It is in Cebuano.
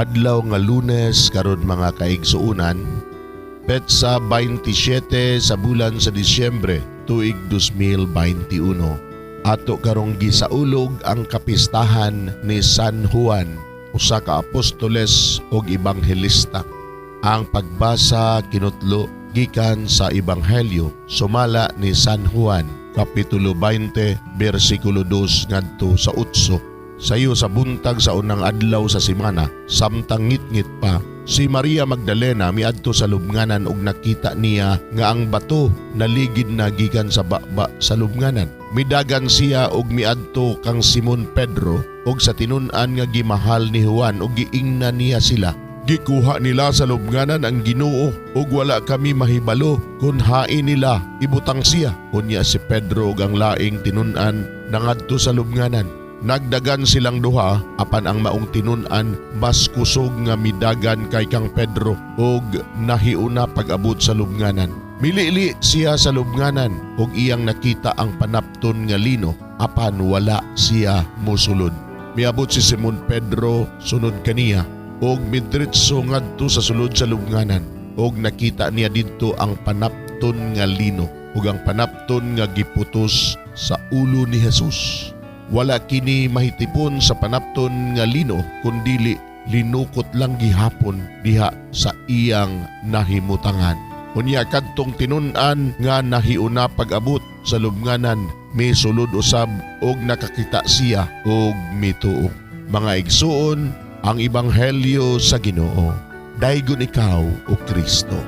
Adlaw nga Lunes karon, mga kaigsuonan, petsa 27 sa bulan sa Disyembre, tuig 2021. Ato karong gisaulog ang kapistahan ni San Juan, usa ka apostoles ug ebanghelista. Ang pagbasa kinutlo gikan sa Ebanghelyo sumala ni San Juan, Kapitulo 20, bersikulo 2 ngadto sa 8. Sayo sa buntag sa unang adlaw sa semana, samtang ngitngit pa, si Maria Magdalena miadto sa lubnganan ug nakita niya nga ang bato naligid na gikan sa baba sa lubnganan. Midagan siya og miadto kang Simon Pedro ug sa tinun-an nga gimahal ni Juan ug giingnan niya sila, "Gikuha nila sa lubnganan ang Ginoo ug wala kami mahibalo kung hain nila ibutang siya." Unya si Pedro ug ang laing tinun-an nangadto sa lubnganan. Nagdagan silang duha, apan ang maong tinun-an mas kusog nga midagan kay kang Pedro ug nahiuna pag-abot sa lubnganan. Milili siya sa lubnganan ug iyang nakita ang panapton nga lino, apan wala siya mosulod. Miabot si Simon Pedro sunod kaniya ug midritso ngadto sa sulod sa lubnganan ug nakita niya didto ang panapton nga lino ug ang panapton nga giputos sa ulo ni Jesus. Wala kini mahitipon sa panapton nga lino, kundili linukot lang gihapon diha sa iyang nahimutangan. Unya kadtong tinun-an nga nahiuna pag-abot sa lubnganan misulod usab ug nakakita siya ug mituo. Mga igsuon, ang ebanghelyo sa Ginoo. Daygon ikaw, o Kristo.